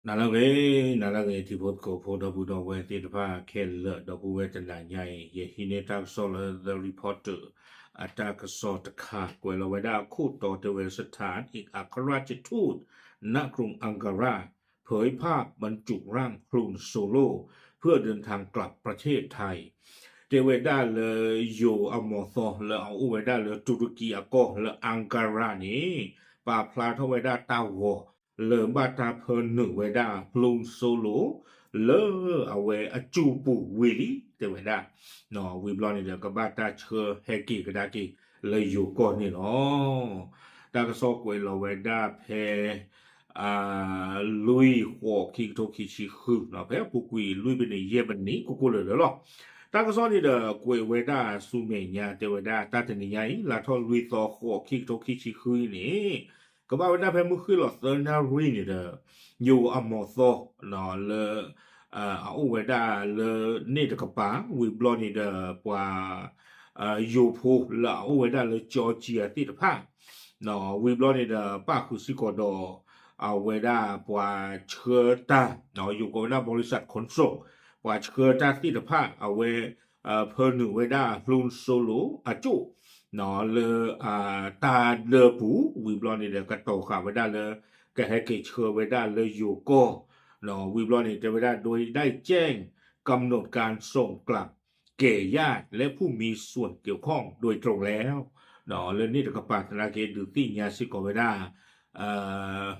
နၤလၢအဂ့ၤ, နၤလၢအဂ့ၤ ထံဖိကီၢ်ဖိ ဒီပုၢ်ဒီဝဲၢ်သ့ၣ်တဖၣ်ခဲလၢာ် ဒီပုၢ်ဝဲၢ်တနၤညါအံၤ ယဟံးန့ၢ်တၢ်ကစီၣ်လၢ The Reporter အတၢ်ကစီၣ်တခါ ကွဲးလီၤဝဲဒၣ်အခိၣ်တီတဲဝဲ สถานเอกอัครราชทูต ณ กรุงอังการา เผยภาพบรรจุร่าง ฮลุน โซโล เพื่อเดินทางกลับประเทศไทย တဲဝဲဒၣ်လၢ ယိၤအမီၤသီလၢအအိၣ်ဝဲဒၣ်လၢတူရကံအကီၢ်လၢ Ankara န့ၣ် ပာ်ဖျါထီၣ်ဝဲဒၣ်တၢ်ဂီၤ လၢဘၣ်တၢ်ဖၢနုာ်ဝဲဒၣ် ฮลุน โซโล လၢအဝဲအကၠိပူၤဝံၤလံ တဲဝဲဒၣ်, ဝံၤဘျီန့ၣ်ဒီး ကဘၣ်တၢ်ဆှၢဟဲက့ၤကဒါက့ၤလၢယိၤကီၢ်န့ၣ်လီၤ. တၢ်ကစီၣ်ကွဲးလီၤဝဲဒၣ်ဖဲ လွံၢ် ဃိး ခံကထိခံဆံဃု ဖဲအပူၤကွံာ်လွံၢ်မံးနံးယဲၢ်မံးနံး ကိၣ်ကိၣ်လၢာ်လၢာ်လီၤ. တၢ်ကစီၣ်န့ၣ်ဒီး ကွဲးဝဲဒၣ်ဆူမဲာ်ညါ တဲဝဲဒၣ်တၢ်တနံၤညါအံၤ လါထီၣ်လွံၢ်သီ ဃိး ခံကထိခံဆံဃုအံၤန့ၣ် ကဘၣ်ဝဲဒၣ်ဖဲမုၢ်ဃ့ၢ်လီၤသၢနၣ်ရံၣ်န့ၣ်ဒီး ယိၤအမီၤသီ လၢ အအိၣ်ဝဲဒၣ်လၢန့ၣ်တကပၤ ဝံၤဘျီန့ၣ်ဒီး ပှၤ ယိၤဖိလၢအအိၣ်ဝဲဒၣ်လၢကၠီကၠံယၤသ့ၣ်တဖၣ် ဝံၤဘျီန့ၣ်ဒီး ပၣ်ဃုာ်စ့ၢ်ကီးဒီး အဝဲဒၣ်ပှၤဆှၢတၢ် ယိၤကိးဝဲဒၣ် บริษัทขนส่ง ပှၤဆှၢတၢ်သ့ၣ်တဖၣ် အဝဲ ဖၢနုာ်ဝဲဒၣ် ฮลุน โซโล အကၠိ လၢ တၢ်ဒၢပူၤ ဝံၤဘျီန့ၣ်ဒီး ကတီၤဃာ်ဝဲဒၣ်လၢ ကဟဲက့ၤဆှၢဝဲဒၣ်လၢယိၤကီၢ် ဝံၤဘျီန့ၣ် တဲဝဲဒၣ် โดยได้แจ้งกำหนดการส่งกลับแก่ญาติและผู้มีส่วนเกี่ยวข้องโดยตรงแล้ว လၢန့ၣ်တကပၤသနာ်က့ ဒုးသ့ၣ်ညါစ့ၢ်ကီးဝဲဒၣ်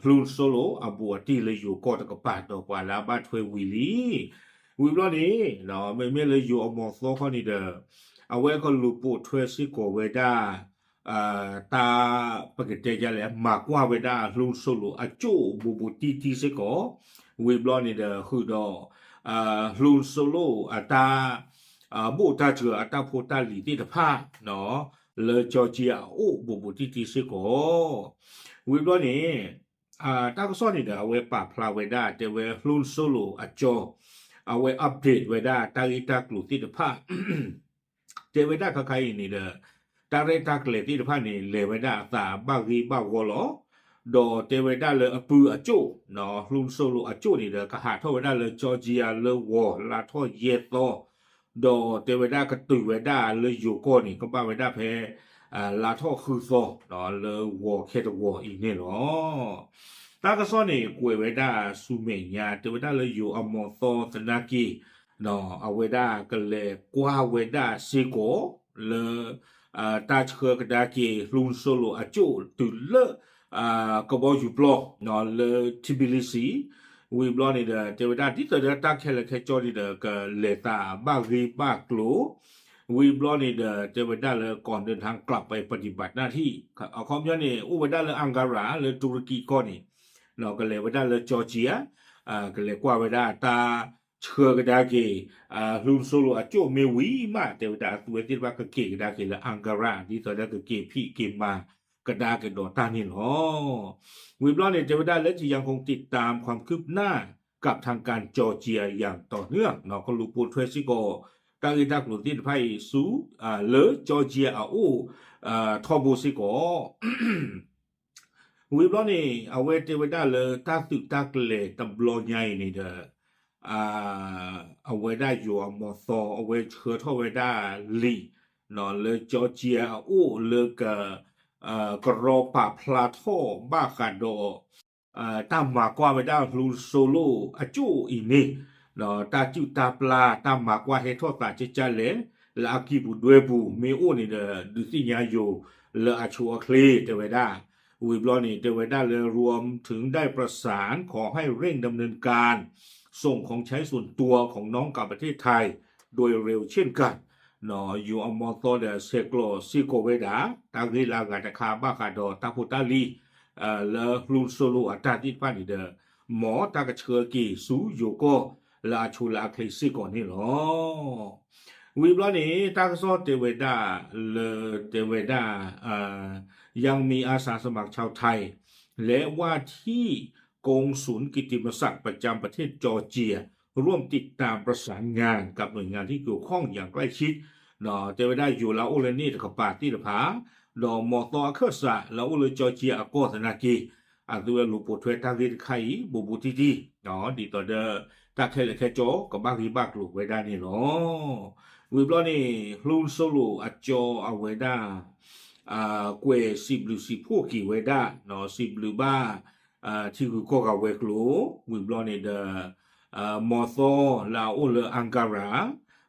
ဟလူၣ်စိလိာ် အဘူးအတံၢ်လၢယိၤကီၢ်တကပၤ ဒီးပှၤလၢအဘၣ်ထွဲဝံၤလံ. ဝံၤဘျီန့ၣ် မ့မ့ၢ်လၢယိၤအမီၤသီခီန့ၣ်ဒီး အဝဲကလူၤပိာ်ထွဲစ့ၢ်ကီးဝဲဒၣ် တၢ် ပကတဲဒ်လဲၣ် မၤကွၢ်ဝဲဒၣ်ဟလူၣ်စိလိာ်အကၠိၣ်ဘူးဘူးတံၢ်တံၢ်စ့ၢ်ကီး, ဝံၤဘျီန့ၣ်ဒီးဃုာ်ဒီး ဟလူၣ်စိလိာ်အတၢ် ဘိၣ်တၢ်စှၤအတၢ်ဖိတၢ်လံၤသ့ၣ်တဖၣ် လၢကၠီကၠံအအိၣ်ဘူးဘူးတံၢ်တံၢ်စ့ၢ်ကီး. ဝံၤဘျီန့ၣ် တၢ်ကစီၣ်န့ၣ်ဒီး အဝဲပာ်ဖျါဝဲဒၣ် တဲဝဲဟလူၣ်စိလိာ်အကၠိၣ် အဝဲ update ဝဲဒၣ်တၢ်ဂ့ၢ်တၢ်ကျိၤသ့ၣ်တဖၣ် တဲဝဲဒၣ်ခါခါအံၤန့ၣ်ဒီး တၢ်ရဲၣ်တၢ်ကျဲၤသ့ၣ်တဖၣ်န့ၣ် လဲၤဝဲဒၣ်အသးဘၣ်ဂ့ၢ်ဘၣ်ဝီလီၤ. ဒီးတဲဝဲဒၣ်လၢအပုၢ်အကၠိၣ် ဟလူၣ်စိလိာ်အကၠိၣ်န့ၣ်ဒီး ကဟးထီၣ်ဝဲဒၣ်လၢကၠီကၠံလၢဂီၤလါထီၣ်ယဲၢ်သီ, ဒီးတဲဝဲဒၣ်ကတုၤဝဲဒၣ်လၢယိၤကီၢ်န့ၣ် ကဘၣ်ဝဲဒၣ်ဖဲ လါထီၣ်ဃုသီ လၢဂီၤခဲတဂီၤအံၤန့ၣ်လီၤ. တၢ်ကစီၣ်န့ၣ် ကွဲးဝဲဒၣ်ဆူမဲာ်ညါ တဲဝဲဒၣ်လၢယိၤအမီၤသီသနာ်က့ အဝဲဒၣ်ကလဲၤကွၢ်ဝဲဒၣ်စ့ၢ်ကီး လၢ တၢ်ဆှၢကဒါက့ၤ ဟလူၣ်စိလိာ်အကၠိၣ်တုၤလၢ ကဘီယူၤပျီ လၢ Tbilisi ဝံၤဘျီန့ၣ်ဒီး တဲဝဲဒၣ်ဒ်သိးဒီးတၢ်ခဲလၢာ်ခဲဆ့န့ၣ်ဒီး ကလဲၤသးဘၣ်ဂ့ၢ်ဘၣ်ကျိၤ ဝံၤဘျီန့ၣ်ဒီး တဲဝဲဒၣ်လၢ ก่อนเดินทางกลับไปปฏิบัติหน้าที่ အခီပညီန့ၣ် အိၣ်ဝဲဒၣ်လၢ Ankara လၢတူရကံကီၢ်န့ၣ် ကလဲၤဝဲဒၣ်လၢကၠီကၠံ ကလဲၤကွၢ်ဝဲဒၣ်တၢ်ဆှၢကဒါက့ၤ ဟလူၣ်စိလိာ်အကၠိၣ်မ့ၢ်ဝံၤမး တဲဝဲဒၣ်အသုဝဲသ့ၣ်တဖၣ်ကက့ၤကဒါက့ၤလၢ Ankara ဒ်သိးဒီးကက့ၤဖံးက့ၤမၤကဒါက့ၤဒီးတၢ်န့ၣ်လီၤ. ဝံၤဘျီန့ၣ် တဲဝဲဒၣ်လၢ จะยังคงติดตามความคืบหน้ากับทางการจอร์เจียอย่างต่อเนื่อง ကလူၤပိာ်ထွဲစ့ၢ်ကီး တၢ်ဂ့ၢ်တၢ်ကျိၤသ့ၣ်တဖၣ်အံၤဆူ လၢကၠီကၠံအအိၣ် ထီဘိစ့ၢ်ကီး ဝံၤဘျီန့ၣ် အဝဲတဲဝဲဒၣ်လၢတၢ်သုးတၢ်ကျဲၤတဘျီညါအံၤန့ၣ်ဒီး အဝဲဒၣ်ယိၤအမီၤသီ အဝဲဆှၢထီၣ်ဝဲဒၣ်လံာ် လၢကၠီကၠံအအိၣ်လၢက ကရီပာ်ဖျါထီၣ်ဘၣ်ဃးဒီး တၢ်မၤကွၢ်ဝဲဒၣ်ဟလူၣ်စိလိာ်အကၠိၣ်အံၤန့ၣ် တၢ်စုၣ်တၢ်ပျၢ် တၢ်မၤကွၢ်ဟဲထီၣ်သးကၠၢကၠၢလဲၣ် လၢအကံၢ်ပူၤဒွဲပူၤ မ့ၢ်အိၣ်န့ၣ်ဒီး ဒုးသ့ၣ်ညါယိၤလၢအဆိအချ့ တဲဝဲဒၣ်. ဝံၤဘျီန့ၣ် တဲဝဲဒၣ်လၢ รวมถึงได้ประสานขอให้เร่งดำเนินการส่งของใช้ส่วนตัวของน้องกลับประเทศไทยโดยเร็วเช่นกัน ယိၤအမီၤသီဒီးဆဲးကျိးစ့ၢ်ကီးဝဲဒၣ် တၢ်ဂ့ၢ်လၢအဂၤတခါဘၣ်ဃးဒီးတၢ်ဖိတၢ်လံၤ လၢဟလူၣ်စိလိာ်အတၢ်သ့ၣ်တဖၣ်န့ၣ်ဒီး မ်တၢ်ကဆှၢက့ၤဆူယိၤကီၢ်လၢအဆိလၢအချ့စ့ၢ်ကီးန့ၣ်လီၤ. ဝံၤဘျီန့ၣ် တၢ်ကစီၣ်တဲဝဲဒၣ်လၢ တဲဝဲဒၣ် ยังมีอาสาสมัครชาวไทย และว่าที่กงสุลกิตติมศักดิ์ประจำประเทศจอร์เจีย ร่วมติดตามประสานงานกับหน่วยงานที่เกี่ยวข้องอย่างใกล้ชิด တဲဝဲဒၣ်ယိၤလၢအအိၣ်လၢန့ၣ်တကပၤသ့ၣ်တဖၣ် ဒီးမီၤသီအခၢၣ်စးလၢအအိၣ်လၢကၠီကၠံအကီၢ်သနာ်က့ အသုဝဲလိာ်ပိာ်ထွဲတၢ်ဂ့ၢ်တခါအံၤ ဘူးဘူးတံၢ်တံၢ်, ဒ်သိးဒီး တၢ်ခဲလၢာ်ခဲဆ့ ကဘၣ်ဂ့ၢ်ဘၣ်ကျိၤဝဲဒၣ်န့ၣ်လီၤ. ဝံၤဘျီန့ၣ် လူစူလူအကၠီအဝဲဒၣ် ကွဲးစံးဘျုးစံးဖှိၣ်က့ၤဝဲဒၣ် စံးဘျုးဘၣ် ထံဂုၤကီၢ်ဂၤဝဲၤကျိၤ, ဝံၤဘျီန့ၣ်ဒီး မီၤသီလၢအအိၣ်လၢ Ankara,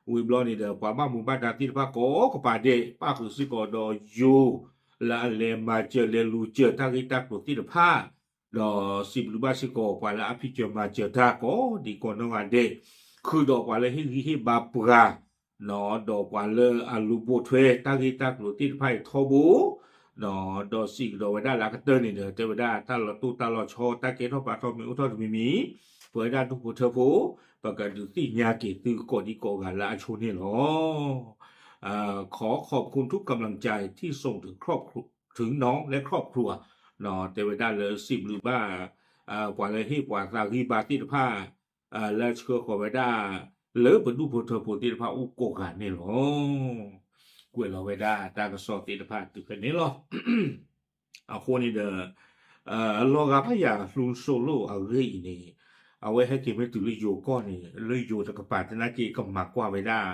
ဝံၤဘျီန့ၣ်ဒီး ပှၤဘၣ်မူဘၣ်ဒါသ့ၣ်တဖၣ်ကိးကပၤဒဲး ပၣ်ဃုာ်စ့ၢ်ကီးဒီးယိၤ လၢအလဲၤမၤစၢၤလဲၤလူၤစၢၤတၢ်ဂ့ၢ်တၢ်ကျိၤသ့ၣ်တဖၣ်, ဒီးစံးဘျုးဘၣ်စ့ၢ်ကီး ပှၤလၢအဖံးစၢၤမၤစၢၤတၢ်ကိးဒံးကိးနီၢ်ဂၤဒဲး, ဃုာ်ဒီးပှၤလၢဟ့ၣ်ဂံၢ်ဟ့ၣ်ဘါပှၤ ဒီးပှၤလၢအလူၤပိာ်ထွဲတၢ်ဂ့ၢ်တၢ်ကျိၤသ့ၣ်တဖၣ်အံၤထီဘိ, ဒီးစံးကဒီးဝဲဒၣ်လၢအကတၢၢ်န့ၣ်ဒီး တဲဝဲဒၣ်တၢ်လီၤတိၢ်တၢ်လီၤဆီ တၢ်ကဲထီၣ်ပာ်ထီၣ်မ့ၢ်အိၣ်ထီၣ်တမံၤမံၤ, ပဝဲဒၣ်ဒူၣ်ဖိထၢဖိ ပကဒုးသ့ၣ်ညါက့ၤသုကိးဒံးကိးဂၤလၢအဆိန့ၣ်လီၤ. ขอขอบคุณทุกกำลังใจที่ส่งถึงครอบครัว ถึงน้องและครอบครัว တဲဝဲဒၣ်လၢစံးဘျုးဘၣ် ပှၤလၢဟ့ၣ်ပှၤသးဂံၢ်ဘါသ့ၣ်တဖၣ် လၢဆှၢဃီၤဝဲဒၣ် လၢပဒူၣ်ဖိထၢဖိသ့ၣ်တဖၣ်အိၣ်ကိးဂၤန့ၣ်လီၤ. ကွဲးလီၤဝဲဒၣ်တၢ်ကစီၣ်သ့ၣ်တဖၣ်တုၤဖဲန့ၣ်လီၤ. အဃိန့ၣ်ဒီး လီၤဂာ်ဘၣ်ယၤ လူစူလူအဂ့ၢ်အံၤန့ၣ် အဝဲဟဲက့ၤမ့ၢ်တုၤလၢယိၤကီၢ်န့ၣ် လၢယိၤတကပၤသနာ်က့ ကမၤကွၢ်ဝဲဒၣ်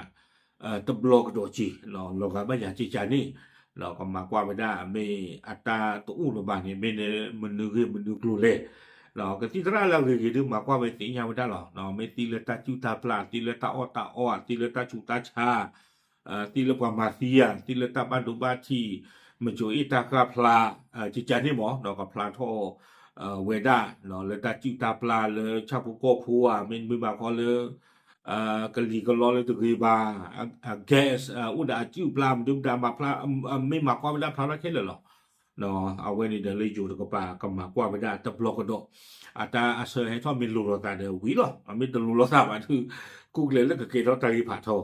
တဘျီကဒီးက့ၤ လီၤဂာ်ဘၣ်ယၤကကန့ၣ် ကမၤကွၢ်ဝဲဒၣ် မ့ၢ်အတၢ်တအိၣ်လၢၤဘၣ်န့ၣ် မ့ၢ်မနုၤဂ့ၢ်မနုၤကျိၤလဲၣ်, ကသံၣ်သရၣ်လၢအဂ့ၤဂ့ၤဒုးမၤကွၢ်ဝဲသ့ၣ်ညါဝဲဒၣ်လီၤ. မ့ၢ်သံလၢတၢ်စုၣ်တၢ်ပျၢ် သံလၢတၢ်အီၣ်တၢ်အီ သံလၢတၢ်ဆူးတၢ်ဆါ သံလၢပှၤမၤသံဧါ သံလၢတၢ်ဘၣ်ဒိဘၣ်ထံး မကိၤအ့ၣ်တၢ်ဃၣ်ဖျါ ကကန့ၣ်မ့ၢ် ကဖျါထီၣ်ဝဲဒၣ် လၢတၢ်စုၣ်တၢ်ပျၢ်လၢဆၣ်ဖိကီၢ်ဖိဧါ မ့တမ့ၢ်ဘၣ်ဃီလၢ ကလံၤကလီလၢတဂ့ၤဘၣ် gas အိၣ်ဒီးအစုၣ်ပျၢ် မ့တမ့ၢ်ဘၣ် မ့ၢ်မၤကွၢ်ဝဲဒၣ်ဖျါထီၣ်ခဲလၢာ်လီၤ. အဝဲန့ၣ်ဒီးလၢယိၤတကပၤ ကမၤကွၢ်ဝဲဒၣ်တဘျီကဒီး အတၢ်အဆၢဟဲထီၣ်မ့ၢ်လိၤလိာ်သးဒီးဝံၤလီၤ. မ့ၢ်တလိၤလိာ်သးဘၣ်ဒီး ကူၣ်ကျဲၤလၢကကဲထီၣ်တၢ်ဂ့ၢ်ဖးထီ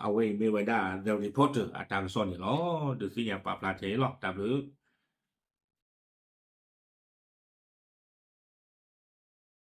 အဝဲအံၤမ့ၢ်ဝဲဒၣ် The Reporter အတၢ်ကစီၣ်န့ၣ်လီၤ. ဒုးသ့ၣ်ညါပာ်ဖျါထဲလီၤ. တၢ်ဘျုး